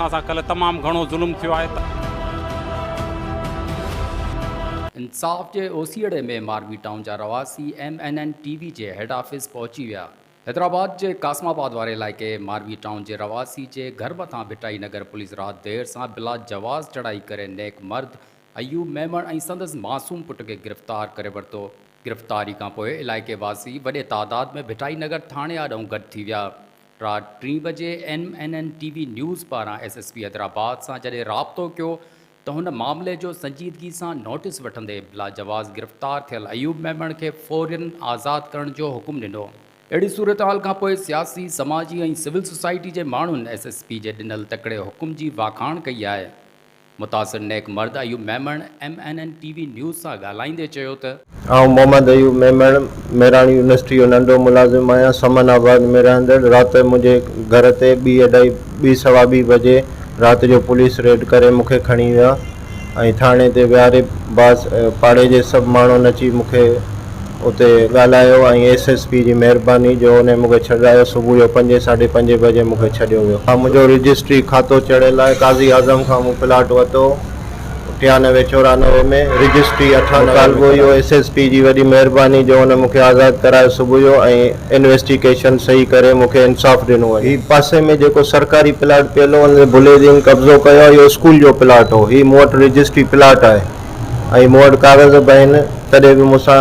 اسان سان ڪلهه تمام گهڻو ظلم ٿيو آهي. انصاف جي اوسيئڙي ۾ ماروي ٽائون جا رهواسي M N N T V جي هيڊ آفيس پهچي ويا. حيدرآباد جي قاسم آباد واري علائقي ماروي ٽائون جي رهواسي جي گهر مٿان ڀٽائي نگر پوليس رات دير سان بلا جواز چڙهائي ڪري نيڪ مرد ايوب ميمڻ ۽ سندس معصوم پٽ کي گرفتار ڪري ورتو. گرفتاري کانپوء علائقي واسي وڏي تعداد ۾ ڀٽائي نگر ٿاڻي آڏئون گڏ ٿي ويا. رات ٽين بجي M N N T V news پاران ايس ايس پي حيدرآباد سان جڏهن رابطو ڪيو ته هن معاملي جو سنجيدگي سان نوٽيس وٺندي بلاجواز گرفتار ٿيل ايوب ميمڻ کي فورين آزاد ڪرڻ جو حڪم ڏنو. اهڙي صورتحال کانپوء سياسي، سماجي ۽ سول سوسائٽي جي ماڻهن ايس ايس پي جي ڏنل تڪڙي حڪم جي واکاڻ ڪئي آهي. متاثر نيڪ مرد Ayub Memon M N N T V news سان ڳالهائيندي چيو ته. آئون محمد ايوب ميمڻ مهراڻ يونيورسٽي جو ننڍو ملازم آهيان سمن آباد ۾ رهندڙ رات منهنجي گهر تي ٻي اڍائي ٻي سوا ٻي بجي رات جو پوليس ريڊ ڪري مون کي کڻي ويا ۽ ٿاڻي تي ويهاري باس پاڙي جي سڀ ماڻهن اچي مون کي اتي ڳالهايو ۽ ايس ايس پي جي مهرباني جو انهي مون کي ڇڏرايو صبح جو پنجين ساڍي پنجين بجي مون کي ڇڏيو ويو. ها منهنجو رجسٽري کاتو چڙهيل آهي قاضي اعظم کان مون پلاٽ ورتو ٽيانوي چورانوي ۾ رجسٽري اٺانوي ۾ مطالبو اهو ايس ايس پي جي وڏي مهرباني جو ان مون کي آزاد ڪرايو صبح جو ۽ انويسٽيگيشن صحيح ڪري مون کي انصاف ڏنو وڃي. هي پاسي ۾ جيڪو سرڪاري پلاٽ پيل هو ان تي ڀلي دين قبضو ڪيو آهي اهو اسڪول جو پلاٽ هو هي مون وٽ رجسٽري پلاٽ آهي. ۽ مون وٽ ڪاغذ به آهن تڏهن به مون سان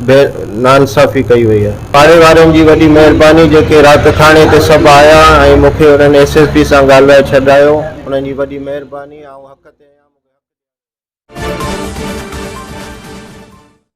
بي ناانصافي ڪئي وئي آهي. پاڙي وارن جي وڏي مهرباني جيڪي رات ٿاڻي تي سڀ آيا ۽ مون کي انهن ايس ايس پي سان ڳالهرائي ڇڏايو انهن جي وڏي مهرباني آئون حق تي آهيان.